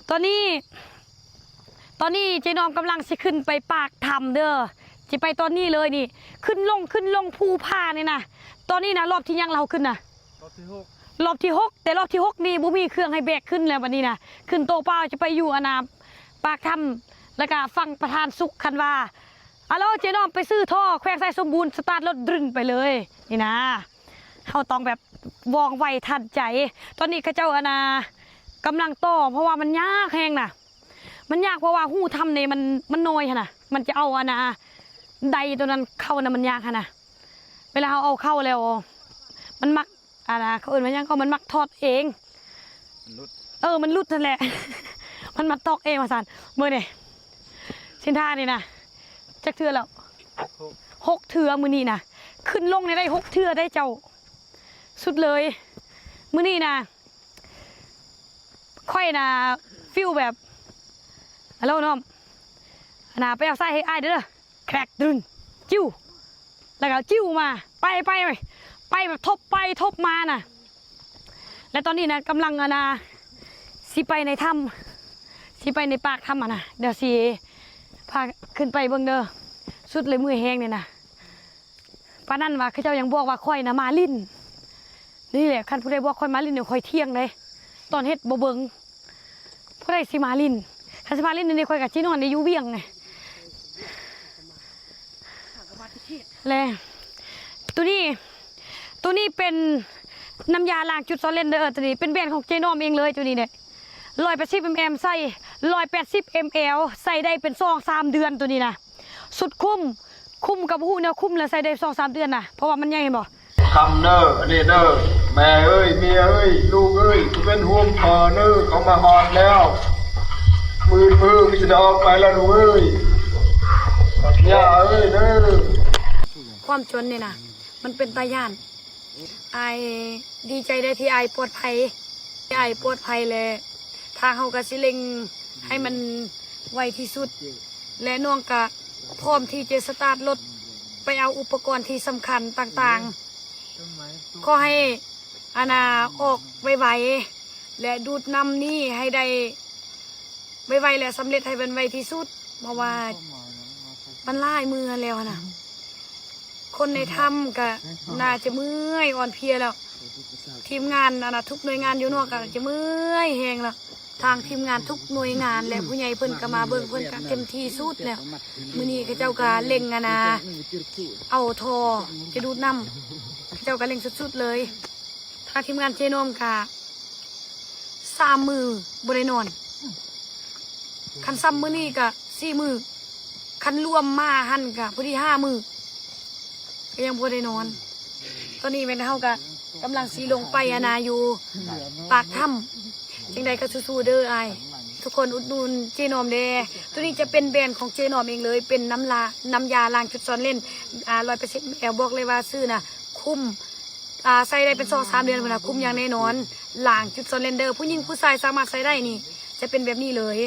ຕອນນີ້ ຕອນນີ້ເຈນ້ອມກຳລັງຊິຂຶ້ນໄປປາກຖ້ຳເດີ ຊິໄປຕອນນີ້ເລີຍນີ້ ຂຶ້ນລົງ ຂຶ້ນລົງພູຜານີ້ນະ. ຕອນນີ້ນະ ລອບທີຫຍັງລະ ເຮົາຂຶ້ນນະ? ລອບທີຫົກ ລອບທີຫົກ ແຕ່ລອບທີຫົກນີ້ບໍ່ມີເຄື່ອງໃຫ້ແບກຂຶ້ນແລ້ວບັດນີ້ນະ ຂຶ້ນໂຕເປົ່າ ຈະໄປຢູ່ອັນນາ ປາກຖ້ຳ ແລ້ວກະຝັ່ງປະທານສຸກ ຄັນວ່າ ອາໂລ ເຈນ້ອມໄປຊື້ທໍ່ ແຂວງໄຊສົມບູນ ສະຕາດລົດ ດຣຶນ ໄປເລີຍ ນີ້ນະ. ເຮົາຕ້ອງແບບວ່ອງໄວທັນໃຈ. ຕອນນີ້ເຂົາເຈົ້າອັນນາ ກຳລັງຕໍ່ ເພາະວ່າມັນຍາກແຮງນະ ມັນຍາກ ເພາະວ່າຮູຖ້ຳນີ້ມັນ ມັນນ້ອຍຫັ້ນນະ ມັນຈະເອົາອັນນາ ໄດໂຕນັ້ນເຂົ້ານະ ມັນຍາກຫັ້ນນະ. ເວລາເຮົາເອົາເຂົ້າແລ້ວ ມັນມັກ ອັນນາ ເຂົາເອີ້ນວ່າຫຍັງກໍ ມັນມັກຖອດເອງ ມັນຫຼຸດ ເອີ ມັນຫຼຸດຫັ້ນແຫຼະ ມັນມັກຖອດເອງວ່າຊັ້ນ. ເບິ່ງນີ້ ເສັ້ນທາງນີ້ນະ ຈັກເທື່ອແລ້ວ? ຫົກ ຫົກເທື່ອມື້ນີ້ນະ ຂຶ້ນລົງນີ້ໄດ້ຫົກເທື່ອໄດ໋ເຈົ້າ ສຸດເລີຍ. ມື້ນີ້ນະ ຂ້ອຍນະ ຟີລແບບ ອາໂລ ນ້ອມ ອັນນາ ໄປເອົາຊາຍໃຫ້ອ້າຍເດີ ແຄຣກ ດຣຶນ ຈິ້ວ ແລ້ວກໍຈິ້ວມາ ໄປ ໄປ ໄປ ໄປແບບທົບໄປທົບມານະ. ແລະຕອນນີ້ນະ ກຳລັງອັນນາ ຊິໄປໃນຖ້ຳ ຊິໄປໃນປາກຖ້ຳຫັ້ນນະ ດຽວຊິພາຂຶ້ນໄປເບິ່ງເດີ. ສຸດເລີຍ ເມື່ອຍແຮງນີ້ນະ. ປານນັ້ນວ່າ ເຂົາເຈົ້າຍັງບອກວ່າຂ້ອຍນະມາຫຼິ້ນ. ນີ້ແຫຼະ ຄັນຜູ້ໃດບອກຂ້ອຍມາຫຼິ້ນນີ້ ຂ້ອຍຖຽງເດ້ ຕອນເຮັດບໍ່ເບິ່ງ. ຜູ້ໃດຊິມາຫຼິ້ນ? ຄັນຊິມາຫຼິ້ນນີ້ ຂ້ອຍກໍຊິນອນໄດ້ຢູ່ວຽງນີ້. ແລະ ໂຕນີ້ ໂຕນີ້ເປັນນ້ຳຢາລ້າງຈຸດຊອນເລັນເດີ. ໂຕນີ້ເປັນແບຣນຂອງເຈນ້ອມເອງເລີຍ ໂຕນີ້ເດ້ ຮ້ອຍແປດສິບເອັມແອລ ໃສ່ ຮ້ອຍແປດສິບເອັມແອລ ໃສ່ໄດ້ເປັນສອງສາມເດືອນ ໂຕນີ້ນະ ສຸດຄຸ້ມ. ຄຸ້ມກໍບໍ່ຮູ້ແນວຄຸ້ມແຫຼະ ໃສ່ໄດ້ສອງສາມເດືອນນະ ເພາະວ່າມັນໃຫຍ່ ເຫັນບໍ່? ຄ່ຳເດີ ອັນນີ້ເດີ ແມ່ເອີຍ ເມຍເອີຍ ລູກເອີຍ ເປັນຫ່ວງພໍ່ເດີ ເຂົາມາຮອດແລ້ວ ມື້ ມື້ຄືຊິໄດ້ອອກໄປແລ້ວລູກເອີຍ ຍ່າເອີຍເດີ. ຄວາມຈົນນີ້ນະ ມັນເປັນຕາຢ້ານ. ອ້າຍດີໃຈໄດ໋ທີ່ອ້າຍປອດໄພ ທີ່ອ້າຍປອດໄພ ແລະ ທາງເຮົາກໍຊິເລັ່ງໃຫ້ມັນໄວທີ່ສຸດ ແລະ ນ້ອງກໍພ້ອມທີ່ຈະສະຕາດລົດໄປເອົາອຸປະກອນທີ່ສຳຄັນຕ່າງໆ. ຂໍໃຫ້ ອັນນາ ອອກໄວໆ ແລະ ດູດນ້ຳນີ້ໃຫ້ໄດ້ໄວໆ ແລະ ສຳເລັດໃຫ້ມັນໄວທີ່ສຸດ ເພາະວ່າມັນຫຼາຍມື້ແລ້ວຫັ້ນນະ. ຄົນໃນຖ້ຳກະໜ້າຈະເມື່ອຍອ່ອນເພຍແລ້ວ. ທີມງານ ອັນນາ ທຸກໜ່ວຍງານຢູ່ນອກກະຈະເມື່ອຍແຮງແລ້ວ. ທາງທີມງານທຸກໜ່ວຍງານ ແລະ ຜູ້ໃຫຍ່ເພິ່ນກະມາເບິ່ງ ເພິ່ນກະເຕັມທີ່ສຸດແລ້ວ. ມື້ນີ້ເຂົາເຈົ້າກະເລັ່ງ ອັນນາ ເອົາທໍ່ຈະດູດນ້ຳ ເຂົາເຈົ້າກະເລັ່ງສຸດໆເລີຍ. ທາງທີມງານເຈນ້ອມກະສາມມື້ບໍ່ໄດ້ນອນ. ຄັນຊ້ຳມື້ນີ້ກະສີ່ມື້ ຄັນລວມມາຫັ້ນກະພໍດີຫ້າມື້ ກໍຍັງບໍ່ໄດ້ນອນ. ຕອນນີ້ແມ່ນເຮົາກະກຳລັງຊິລົງໄປ ອັນນາ ຢູ່ປາກຖ້ຳ. ຈັ່ງໃດກໍສູ້ໆເດີອ້າຍ ທຸກຄົນອຸດໜູນເຈນ້ອມແດ່. ໂຕນີ້ຈະເປັນແບຣນຂອງເຈນ້ອມເອງເລີຍ ເປັນນ້ຳລາ ນ້ຳຢາລ້າງຈຸດຊອນເລັນ ອາ ຮ້ອຍແປດສິບແອລ ບອກເລີຍວ່າຊື້ນະຄຸ້ມ ອາ ໃຊ້ໄດ້ເປັນສອງສາມເດືອນພຸ້ນນະ ຄຸ້ມຢ່າງແນ່ນອນ. ລ້າງຈຸດຊອນເລັນເດີ ຜູ້ຍິງຜູ້ຊາຍສາມາດໃຊ້ໄດ້ນີ້ ຈະເປັນແບບນີ້ເລີຍ.